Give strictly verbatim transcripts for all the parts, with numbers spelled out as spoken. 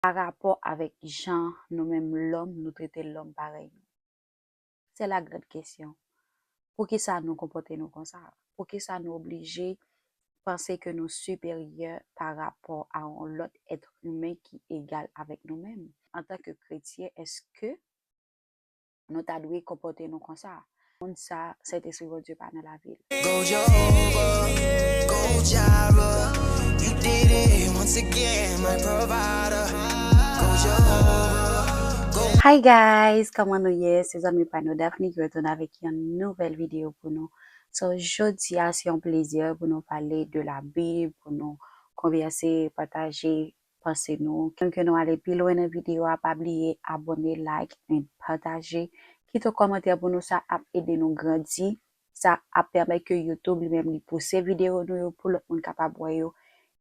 pa rapò avèk jan nou menm lòm, nou trete lòm parèy nou? C'est la grande question. Poukisa nou konpòte nou konsa? Poukisa nou oblije panse ke nou siperyè pa rapò a yon lòt èt imen ki egal avèk nou menm? Antanke kretyen, èske nou ta dwe konpòte nou konsa? Moun sa, Sentespri Bondye pa nan lavi l. Go Jehovah, go Jireh, you did it once again, my provider. Go Jehovah, go. Hi guys, kòman nou ye? Se zanmi pa nou Daphne ki retounen avèk yon nouvèl videyo pou nou. So, jodi a, se yon plezi pou nou pale de la Bib, pou nou konvèse, pataje panse nou. Kèm ke nou ale pi lwen nan videyo a, pa bliye abòne, like, and pataje. Kite yon kòmantè pou nou, sa ap ede nou grandi. Sa ap pèmèt ke YouTube li menm li pouse videyo nou yo pou lòt moun kapab wè yo.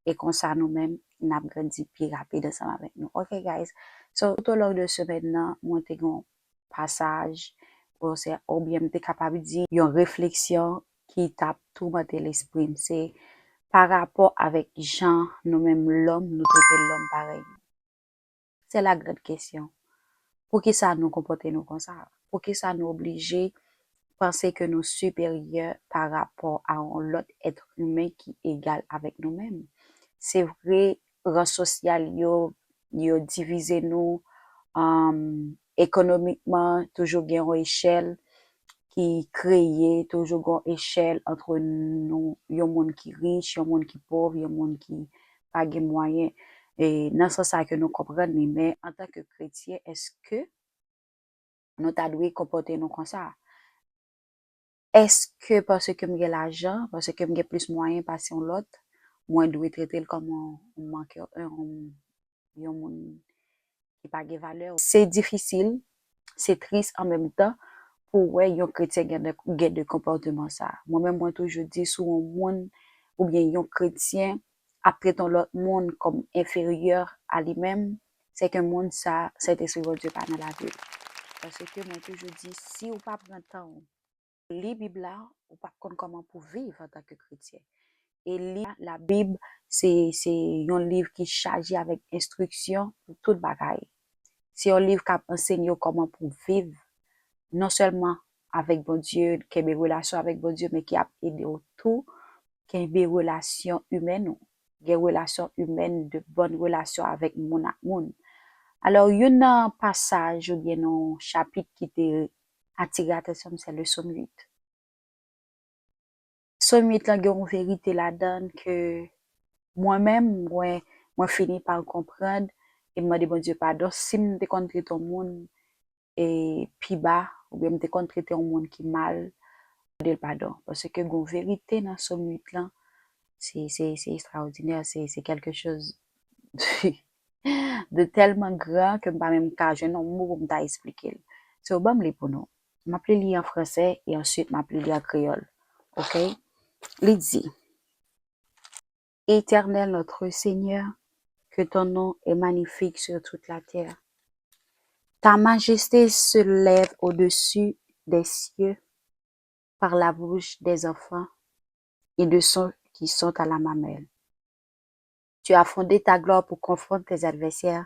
E konsa nou menm, n ap grandi pi rapid ansanm avèk nou. Ok, guys. So, tout au long de semèn nan, mwen te gen yon pasaj, ou se, oubyen m te kapab di yon refleksyon ki t ap toumante lespri m. Se pa rapò avèk jan nou menm lòm, nou trete lòm parèy nou. C'est la grande question. Poukisa nou konpòte nou konsa? Poukisa nou oblije panse ke nou siperyè pa rapò a yon lòt èt imen ki egal avèk nou menm? Se vre, ran sosyal yo, yo divize nou, um, ekonomikman, toujou gen yon echèl ki kreye, toujou gen yon echèl antre nou, yon moun ki rich, yon moun ki pòv, yon moun ki pa gen mwayen. E nan sans sa ke nou konprann li, men antanke kretyen, èske nou ta dwe konpòte nou konsa? Èske paske m gen lajan, paske m gen plis mwayen pase yon lòt, mwen dwe trete l kòm yon, yon mankè, yon, yon moun ki pa gen valè? Se difisil, se tris an menm tan pou w wè yon kretyen gen de, gen de konpòteman sa. Mwen menm, mwen toujou di, si w yon moun oubyen yon kretyen ap trete yon lòt moun kòm enferyè a li menm, se ke moun sa, Sentespri Bondye pa nan lavi l. Paske mwen toujou di, si w pa pran tan w li Bib la, ou p ap konn kòman pou viv antanke kretyen. E li, la Bib, se, se yon liv ki chaje avèk enstriksyon pou tout bagay. Se yon liv k ap ansenye w kòman pou viv, non sèlman avèk Bondye, kenbe relasyon avèk Bondye, men ki ap ede w tou kenbe relasyon imèn ou, gen relasyon imèn, de bòn relasyon avèk moun ak moun. Alò, youn nan pasaj oubyen nan chapit ki te atire atansyon m, se le Sòm uit. Sòm uit lan gen yon verite ladan l ke mwen menm, mwen, mwen fini pa konprann, e m mande Bondye padon si m te konn trete yon moun e pi ba, oubyen m te konn trete yon moun ki mal, mande l padon. Paske gen yon verite nan Sòm uit lan, se, se, se ekstraòdinè, se, se quelque chose de tèlman gran ke m pa menm ka jwenn yon mo pou m ta esplike l. So, ban m li pou nou. M ap li li an fransè e answit m ap li li an kreyòl. Ok? Li di, Éternel notre Seigneur, que ton nom est magnifique sur toute la terre. Ta majesté se lève au-dessus des cieux par la bouche des enfants et de ceux qui sont à la mamelle. Tu as fondé ta gloire pour confondre tes adversaires,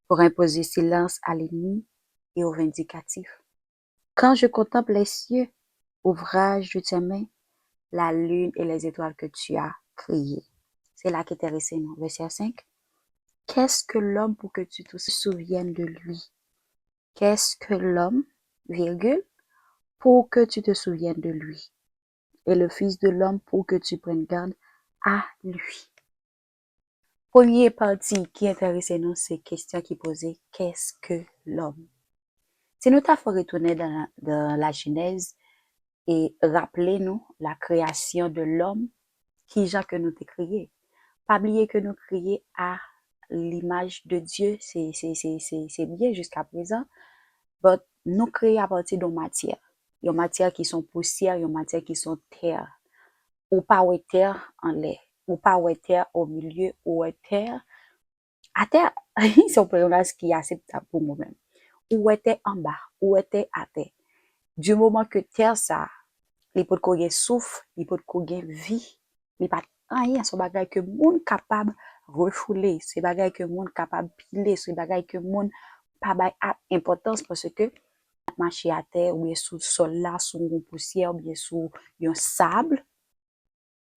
pour imposer silence à l'ennemi et au vindicatif. Quand je contemple les cieux, ouvrage de tes mains, la lune et les étoiles que tu as créées. Se la ki enterese nou. Vèsè senk. Qu'est-ce que l'homme pour que tu te souviennes de lui? Qu'est-ce que l'homme, virgule, pour que tu te souviennes de lui? Et le fils de l'homme pour que tu prennes garde à lui. Premye pati ki enterese nou, se kesyon ki poze, qu'est-ce que l'homme? Si nou ta fè retounen dans, dans la Genèse e raple nou la création de l'homme, kijan ke nou te kreye? Pa bliye ke nou kreye à l'image de Dieu, se, se, se, se, se byen jiska prezan, but nou kreye apati de yon matyè. Yon matyè ki se yon pousyè, yon matyè ki se yon tè. Ou pa wè tè anlè, ou pa wè tè o milye, ou wè tè atè. Se yon pwennaj ki akseptab pou mwen menm. Ou wè tè anba, ou wè tè atè. Du moment ke tè sa, li potko gen souf, li potko gen vi, li pa t anyen, se yon bagay ke moun kapab refoule, se bagay ke moun kapab pile, se bagay ke moun pa bay enpòtans, paske n ap mache atè oubyen sou sòl la, sou yon pousyè oubyen sou yon sab,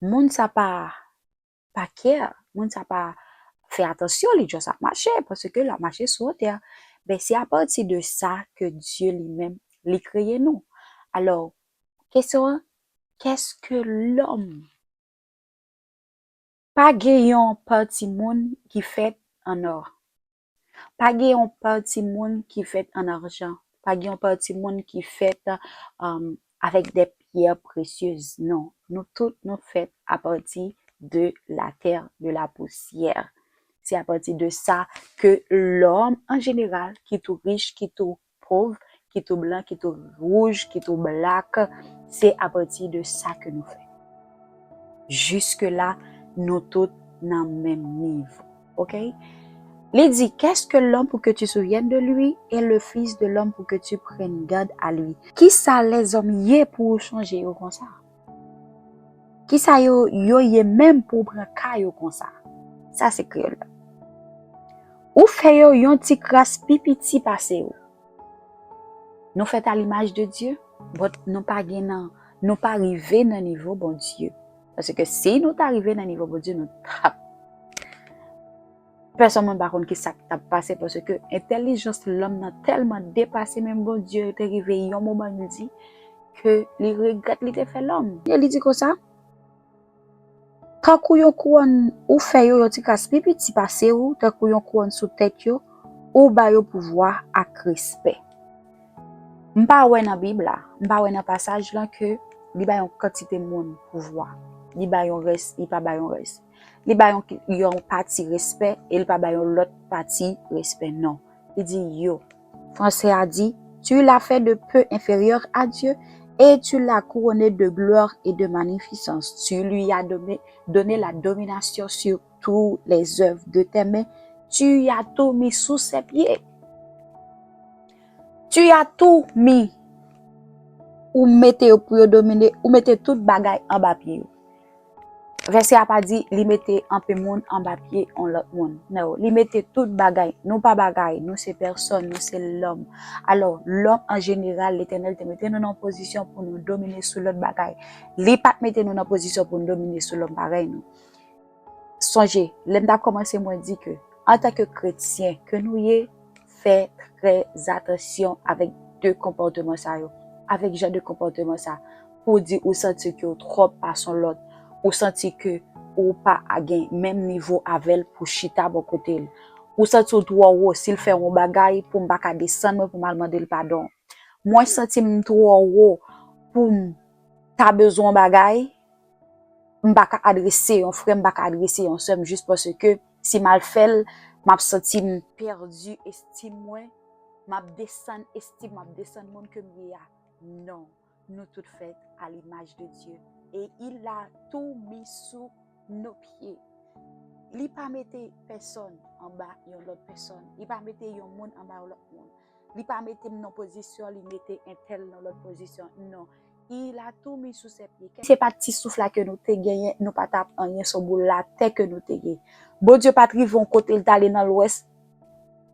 moun sa pa pa kè, moun sa pa fè atansyon, li just ap mache, paske l ap mache sou wotè. Ben, se apati de sa ke Dye li menm, li kreye nou. Alò, kesyon an, qu'est-ce que l'homme? Pa gen yon pati moun ki fèt an or. Pa gen yon pati moun ki fèt an ajan. Pa gen yon pati moun ki fèt um, avec des pierres précieuses. Non, nou tout nou fèt apati de la terre, de la poussière. Se apati de sa ke lòm an jeneral, ki tou rich, ki tou pov, ki tou blan, ki tou wouj, ki tou blak, se apati de sa ke nou fèt. Jiske la, nou tout nan menm nivo. Ok? Li di, qu'est-ce que l'homme pour que tu te souviennes de lui, et le fils de l'homme pour que tu prennes garde à lui? Kisa lèzòm ye pou ou sonje yo konsa? Kisa yo, yo ye menm pou ou pran ka yo konsa? Sa se kreyòl la. Ou fè yo yon ti kras pi piti pase ou. Nou fèt a limaj de Dye, but nou pa gen nan, nou pa rive nan nivo Bondye. Paske si nou ta rive nan nivo Bondye, nou t ap pèsonn moun pa konn ki sa k t ap pase, paske entèlijans lòm nan tèlman depase, menm Bondye te rive yon moman li di ke li regrèt li te fè lòm. E li di konsa, tankou yon kouwòn, ou fè yo yon ti kras pi piti pase ou, tankou yon kouwòn sou tèt yo, ou ba yo pouvwa ak respè. M pa wè nan Bib la, m pa wè nan pasaj lan ke li ba yon kantite moun pouvwa. Li ba yon rès, li pa ba yon rès. Li ba yon, yon pati respè e li pa ba yon lòt pati respè, non. Li di yo. Fransè a di, tu l'as fait de peu inférieur à Dieu et tu l'as couronné de gloire et de magnificence. Tu lui as donné, donné la domination sur toutes les œuvres de tes mains. Tu as tout mis sous ses pieds. Tu as tout mis. Ou mete yo pou yo domine, ou mete tout bagay anba pye yo. Vèsè a pa di li mete anpe moun anba pye yon lòt moun. Non, li mete tout bagay. Nou pa bagay, nou se pèsòn, nou se lòm. Alò, lòm an jeneral, Letènèl te mete nou nan pozisyon pou nou domine sou lòt bagay. Li pa t mete nou nan pozisyon pou nou domine sou lòm parèy nou. Sonje, lè m t ap kòmanse, mwen di ke, antanke kretyen ke nou ye, fè trè atansyon avèk de konpòteman sa yo, avèk jan de konpòteman sa, pou w di ou santi ke w twò pa s on lòt, ou santi ke ou pa gen menm nivo avè l pou chita bò kote l. Ou santi w twò wo, si l fè yon bagay, pou m pa ka desann mwen pou m al mande l padon. Mwen santi m twò wo pou m ta bezwen yon bagay, m pa ka adrese yon frè, m pa ka adrese yon sè m, jis paske si m al fè l, m ap santi m pèdi estim mwen, m ap desann estim, m ap desann moun ke m ye a. Non, nou tout fèt a limaj de Dye. E il a tout mis sous nos pieds. Li pa mete pèsòn anba yon lòt pèsòn. Li pa mete yon moun anba yon lòt moun. Li pa mete m nan pozisyon, li mete entèl nan lòt pozisyon. Non. Il a tout mis sous ses pieds. Se pa ti souf la ke nou te genyen, nou pa t ap anyen, s on boul latè ke nou te ye. Bondye pa t rive yon kote, l t ale nan lwès.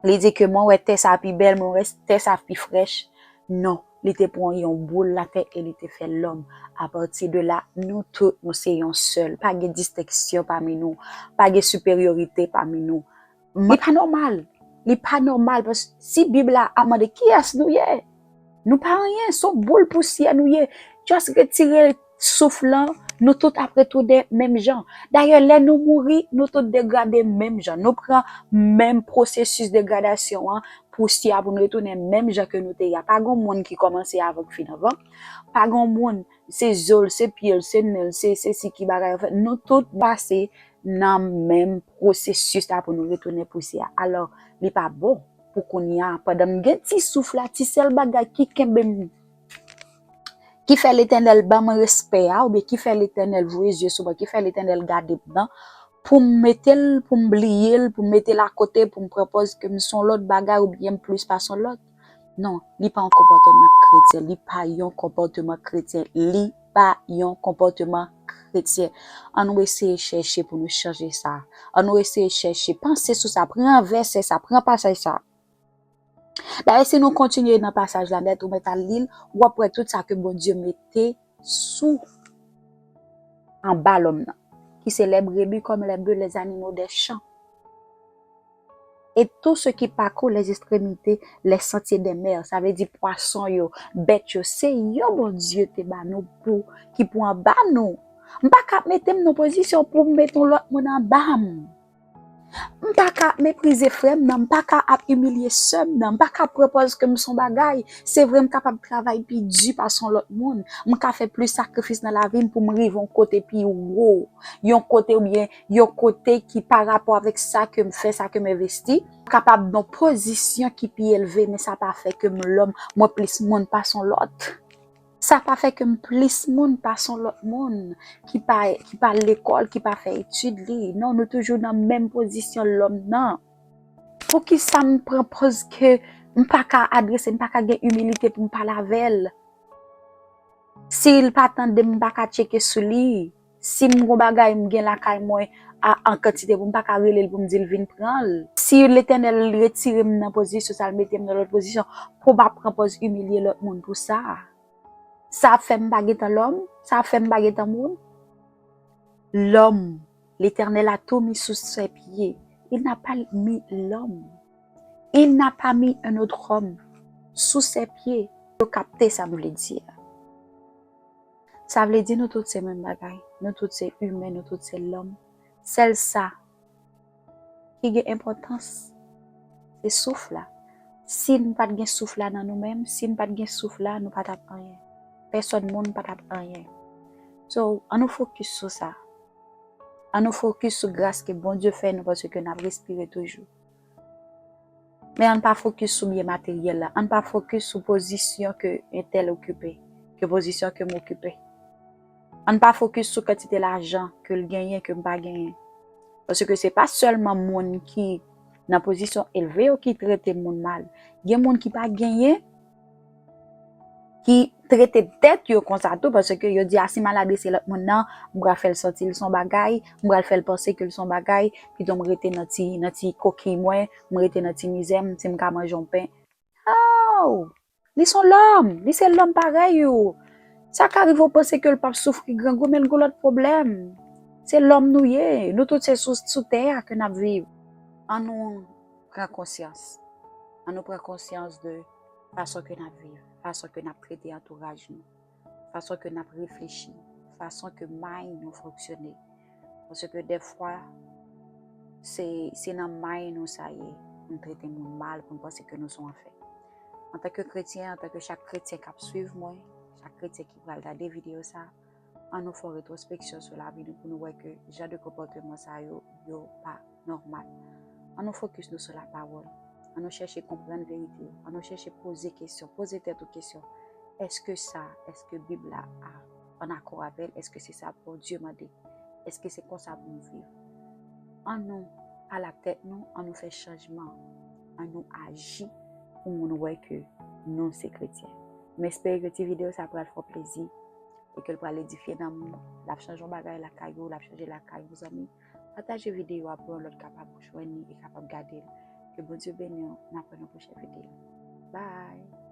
Li di ke mwen wè tè sa pi bèl, mwen wè tè sa pi frèch. Non, li te pran yon boul latè e li te fè lòm. Apati de la, nou tout, nou se yon sèl. Pa gen distenksyon pami nou. Pa gen siperyorite pami nou. Li pa nòmal. Li pa nòmal, paske si Bib la ap mande kiyès nou ye, nou pa anyen, s on boul pousyè nou ye. Just retire souf lan, nou tout ap retounen menm jan. Dayè, lè nou mouri, nou tout degrade menm jan. Nou pran menm pwosesis degradasyon an, pousyè a pou nou retounen menm jan ke nou te ye a. Pa gen moun ki kòmanse avan k fin avan. Pa gen moun, se zo l, se pye l, se nen l, se, se sesi ki bagay. Anfèt, nou tout pase nan menm pwosesis la pou nou retounen pousyè a. Alò, li pa bon pou kounye a, pandan m gen ti souf la, ti sèl bagay ki kenbe m, ki fè Letènèl ban mwen respè a, oubyen ki fè Letènèl voye zye sou mwen, ki fè Letènèl gade m nan, pou m mete l, pou m bliye l, pou m mete l akote, pou m pran pòz ke m s on lòt bagay oubyen m plis pase yon lòt. Non, li pa yon konpòteman kretyen, li pa yon konpòteman kretyen, li pa yon konpòteman kretyen. An nou eseye chèche pou nou chanje sa. An nou eseye chèche, panse sou sa, pran vèsè sa, pran pasaj sa. Dayè, si nou kontinye nan pasaj la nèt, ou mèt al li l, w ap wè tout sa ke Bondye mete sou anba lòm nan, qui s'élève comme les bœufs, les animaux des champs. Et tout ce qui parcourt les extrémités, les sentiers des mers, sa vle di pwason yo, bèt yo, se yo Bondye te ba nou pou, ki pou anba nou. M pa ka mete m nan pozisyon pou m mete yon lòt moun anba m. M pa ka ap meprize frè m nan, m pa ka ap imilye sè m nan, m pa ka pran pòz ke m son bagay. Se vre, m kapab travay pi di pase yon lòt moun. M ka fè plis sakrifis nan lavi m pou m rive yon kote pi wo, yon kote oubyen yon kote ki pa rapò avèk sa ke m fè, sa ke m envesti. M kapab nan pozisyon ki pi elve, men sa pa fè ke m lòm, mwen plis moun pase yon lòt. Sa pa fè ke m plis moun pase yon lòt moun ki pa, ki pa lekòl, ki pa fè etid li. Non, nou toujou nan menm pozisyon lòm nan. Poukisa m pran pòz ke m pa ka adrese, m pa ka gen imilite pou m pale avè l? Si l pa tande m, m pa ka tcheke sou li. Si m gon bagay, m gen lakay mwen a, an kantite pou m pa ka rele l pou m di l vin pran l. Si Letènèl retire m nan pozisyon sa, l mete m nan lòt pozisyon, pou m ap pran pòz imilye lòt moun pou sa. Sa ap fè m pa gentan lòm? Sa ap fè m pa gentan moun? L'homme, l'Éternel a tout mis sous ses pieds. Il n'a pas mis l'homme. Il n'a pas mis un autre homme sous ses pieds. Yo kapte sa m vle di a. Sa vle di nou tout se menm bagay. Nou tout se imen, nou tout se lòm. Sèl sa ki gen enpòtans, se souf la. Si n pa t gen souf la nan nou menm, si n pa t gen souf la, nou pa t ap anyen. Pèsòn moun pa t ap anyen. So, an nou fokis sou sa. An nou fokis sou gras ke Bondye fè nou paske n ap respire toujou. Men an n pa fokis sou byen materyèl la. An n pa fokis sou pozisyon ke entèl okipe, ke pozisyon ke m okipe. An n pa fokis sou kantite lajan ke l genyen, ke m pa genyen. Paske se pa sèlman moun ki nan pozisyon elve yo ki trete moun mal. Gen moun ki pa genyen, ki trete tèt yo konsa tou, paske yo di, "A, si m al adrese lòt moun nan, m pral fè l santi l son bagay, m pral fè l panse ke l son bagay, pito m rete nan ti, nan ti kokiy mwen, m rete nan ti mizè m, si m ka manje yon pen." Oh! Li son lòm, li se lòm parèy ou. Sa ka rive w panse ke l p ap soufri grangou, men l gon lòt pwoblèm. Se lòm nou ye, nou tout se sou, sou tè a ke n ap viv. An nou pran konsyans. An nou pran konsyans de fason ke n ap viv, fason ke n ap trete antouraj nou, fason ke n ap reflechi, fason ke may nou fonksyone. Paske dèfwa, se, se nan may nou sa ye, pou n trete moun mal, pou n panse ke nou se yon anfè. Antanke kretyen, antanke chak kretyen k ap swiv mwen, chak kretyen ki pral gade videyo sa, an nou fè yon retwospeksyon sou lavi nou pou nou wè ke jan de konpòteman sa yo, yo pa nòmal. An nou fokis nou sou lapawòl. An nou chèche konprann verite yo. An nou chèche poze kesyon, poze tèt ou kesyon. Èske sa, èske Bib la a an akò avè l? Èske se sa Bondye mande? Èske se konsa pou nou viv? An nou pale ak tèt nou, an nou fè chanjman, an nou aji pou moun wè ke nou se kretyen. M espere ke ti videyo sa pral fè w plezi e ke l pral edifye nanm ou. L ap chanje yon bagay lakay ou, l ap chanje lakay yon zanmi. Pataje videyo a pou yon lòt kapab jwenn li e kapab gade l. Ke Bondye beni w, n ap wè nan pwochèn videyo. Bye!